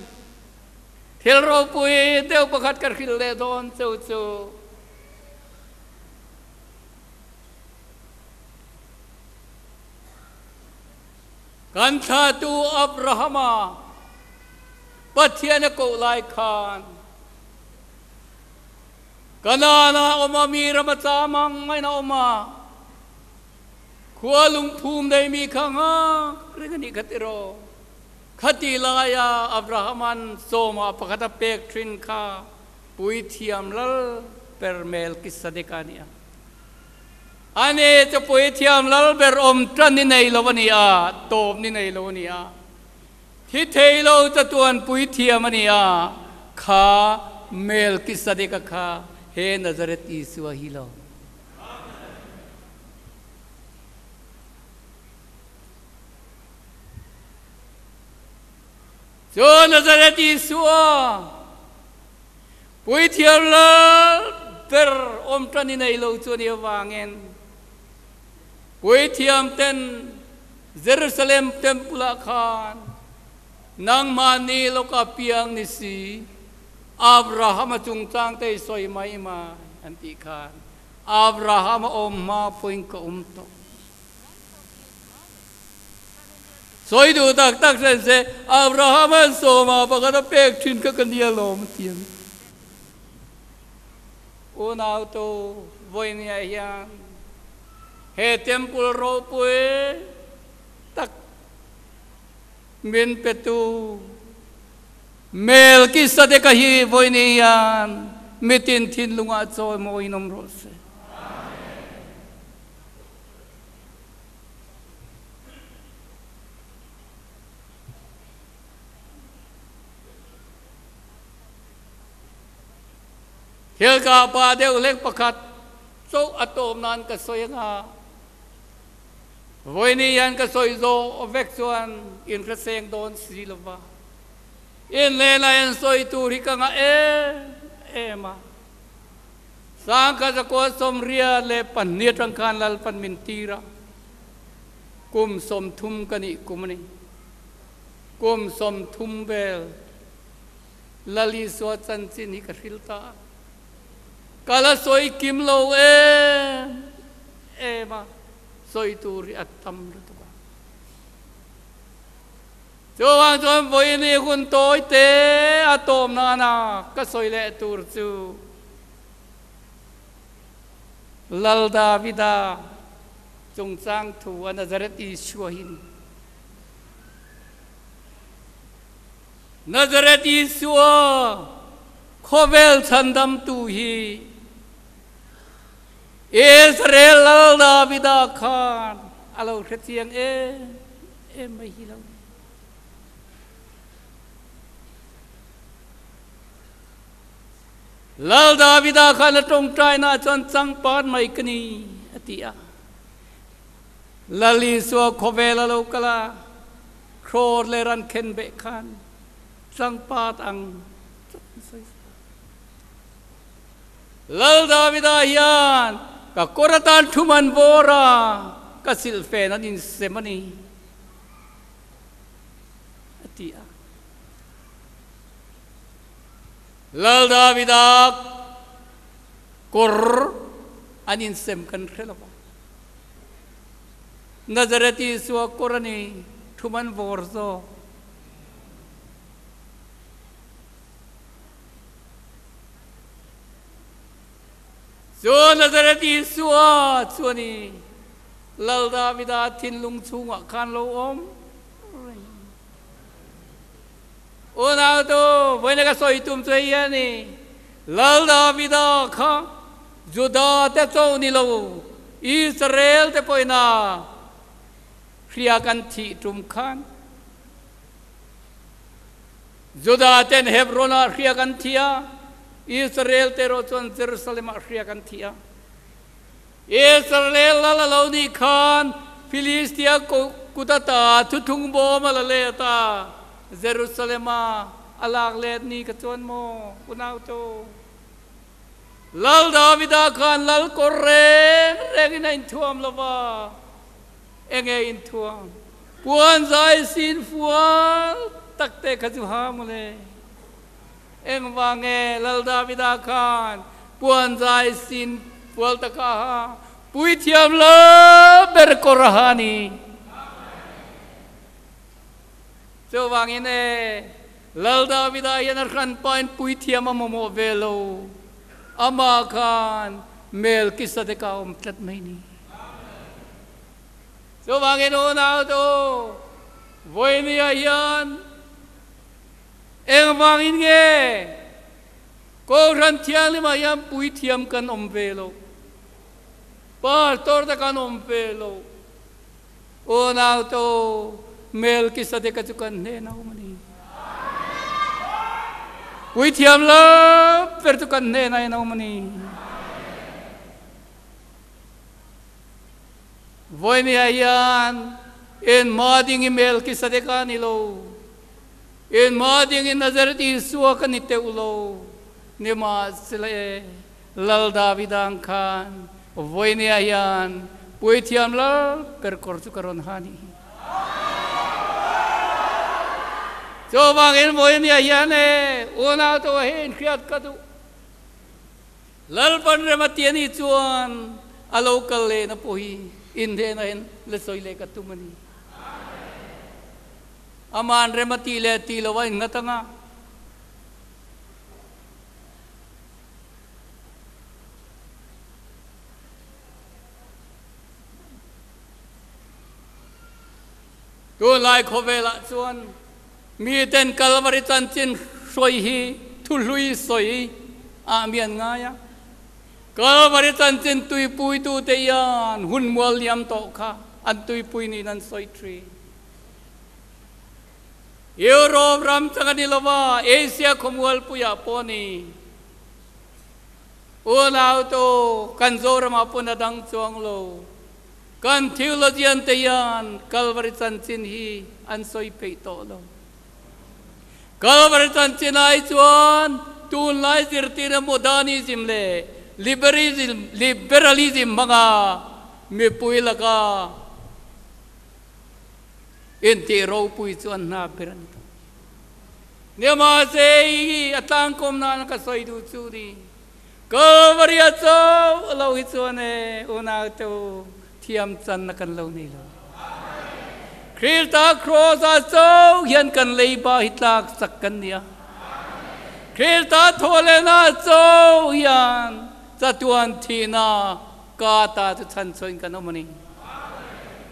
thil ropui deuh pakhat ka hrilh leh dawn cheu chu. Kan thlatu Abrahama Pathian a koh lai khan Kanaan-ah a awm a, mi ram a cham ang maiin a awm a, khua lungphum nei mi kha nghak reng a nih kha tiraw? Khati laia Abrahama'n sawma pakhat a pek thin kha puithiam lal per Melkisadeka a ni a. Ani chu puithiam lal ber awm tan ni nei lo a ni a, tawp ni nei lo a ni a. Thi thei lo chatuan puithiam a ni a, kha Melkisadeka kha he Nazareth Isua hi lo. Chu Nazareth Isua puithiam lal ber awm tan i nei lo chu a nih avangin puithiam ten Jerusalem temple ah khan nangmahni lawka piang ni si Abrahama chungchang te i sawi mai mai an tih khan Abrahama awm hma pawhin ka awm tawh. Sawi duh tak tak hran se Abrahama'n sawma pakhat a pek thin kha ka nia lawm a ti ang. Unautu vawinia hian he temple ropui tak min petu Melkisadeka hi vawinia hian mitin thinlungah chawimawiin awm rawh se. Thil ka pa deuh hlek pakhat chauh a tawm nan ka sawi anga, vawiini hian ka sawi zawh vek chuan in hreseng dawn si lova, in hnenah hian sawi tur hi ka ngah em em a. Sangkhat zakua 82 atang khan Lalpan min tir a, kum 30 ka nih kum a ni. Kum 30 vel Lal Isua chanchin hi ka hril ta a, ka la sawi kim lo em em a, sawi tur hi a tam lutuk a. Chuvang chuan vawiin hun tawi te a tawm nana ka sawi leh tur chu Lal Davida chungchang thu a Nazareth Isua hi ni. Nazareth Isua khawvel chhandamtu hi Israel Lal Davida khan a lo hrechiang em em mai hi lo. Lal Davida khan a tawngtaina chuan changpat mai ka ni a ti a. Lal Isua khawvel a lo kal a, hrawr leh ran khen beh khan changpat ang chuan sawi sa. Lal Davida hian ka kawr atan thum an bawr a, ka silhfen an insem a ni, a ti a. Lal Davida kawr an insem kan hre lo va. Nazareth Isua kawr a ni, thum an bawr zawk. Chu Nazareth Isua chu a ni, Lal Davida thinlung chhungah khan lo awm reng. Unautu, vawiina ka sawi tum chu hei a ni, Lal Davida kha Juda te chauh ni lo, Israel te pawhina hria kan thih tum khan, Juda ten Hebron-ah hriak an thi a, Israel te erawh chuan Jerusalem-ah hriak an thi a. Israel lal a lo nih khan Filistia kut ata thuthlung bawm a la let a, Jerusalem-a a lak let ni ka chuan maw, unau chu? Lal Davida khan lal kawr reng rengin a inthuam lo va, enge inthuam? Puan zai sin fual tak te kha chu ha mawle. Engvang nge Lal Davida khan puan zai sin fual taka ha puithiam lo ber kawr a ha ni? Chuvangin e, Lal Davida hian a hranpain puithiam a mamawh ve lo. Amah khan Melkisadeka a awm tlat mai ni. Chuvangin unau chu vawinia hian engvangin nge Kohhran Thianghlimah hian puithiam kan awm ve lo? Pastor te kan awm ve lo. Unau te u, Melkisadeka chu kan hnena awm a ni. Puithiam lo ber chu kan hnena in awm a ni. Vawinia hian engmah dingin Melkisadeka a ni lo. Engmah dingin Nazareth Isua ka ni teuh lo. Nimahsela e, Lal Davida ang khan vawinia hian Puithiam lal ber kawr chu ka rawn ha nih hi. Chuvangin vawinia hian e, unau te hei inhriat ka duh. Lalpan rem a ti a nih chuan a lo kal lehna pawh hi inhnehna hian la sawi leh ka tum a ni. Aman rem a tih leh tih loh a innghat ang a. Tunlai khawvelah chuan miten Kalvari chanchin hruai hi thuhlui sawi ah mi an ngai a. Kalvari chanchin tuipuitute hian hun mual liam tawh kha an tuipui niin an sawi thin. Europe ram chang a ni lo va, Asia khawmualpuiah pawh a ni. Unau tu kan Zoramah pawn a dang chuang lo. Kan theologian te hian Kalvari chanchin hi an sawi peih tawh lo. Kalvari chanchin ai chuan tunlai zirtirna modernism leh liberalism hmanga mipui laka Intih ropui chu an hna ber a ni tawh. Nia mahse i a tlangkawm nana ka sawi duh chu ni. Kalvari a chauh lo hi chuan e unau te u thiam channa kan lo nei lo. Krista Kraws ah chauh hian kan leiba hi tlak sak kan ni a. Krista thawhlehna ah chauh hian chatuan thihna Ka ta chu chhan chhuain kan awm a ni.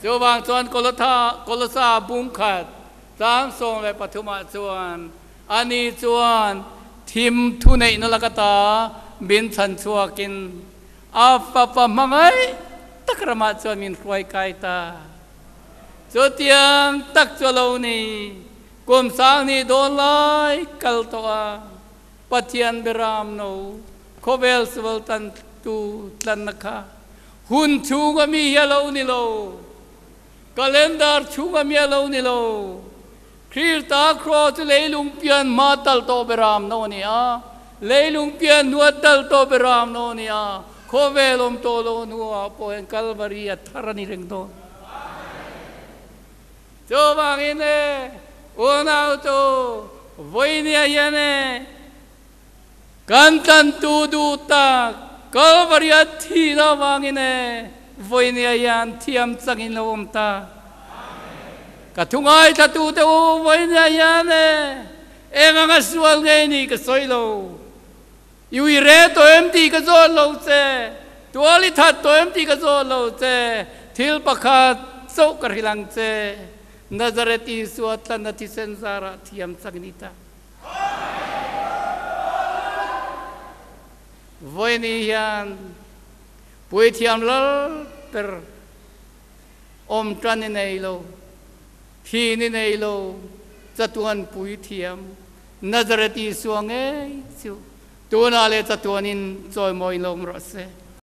Chuvang chuan Kolotha, Kolosa bung khat tlang 13 ah chuan ani chuan thim thuneihna laka ta min chhan chhuakin a fapa hmangaih tak ramah chuan min hruai kai ta. Chutiang tak chu a lo ni. Kum sang hnih dawn lai kal tawh a. Pathian biaram no khawvel sual tantu tlanna kha hun chhunga mi hi a lo ni lo, calendar chhunga mi a lo ni lo. Krista Kraw chu leilung pian hma tal tawh biaram no a ni a, leilung pian hnua tal tawh biaram no a ni a, khawvel awm tawh lo hnuah pawh hian Kalvari a thar a ni reng dawn. Chuvangin e, unau chu vawinia hian e, kan tlantu duh tak Kalvari a thih loh avangin e, vawinia hian thiam changin lo awm ta. Ka thu ngaithlatute u, vawinia hian e, eng anga sual ngei ni ka sawi lo. I ui re tawh em tih ka zawt lo che, tual i that tawh em tih ka zawt lo che, thil pakhat chauh ka hrilh ang che, Nazareth Isua tlanna thisen zarah thiam chak ni ta. Vawiini hian puithiam lal ber awm tan i nei lo, thin i nei lo, chatuan puithiam Nazareth Isua ngei chu tunah leh chatuanin chawimawi lawm rawh se.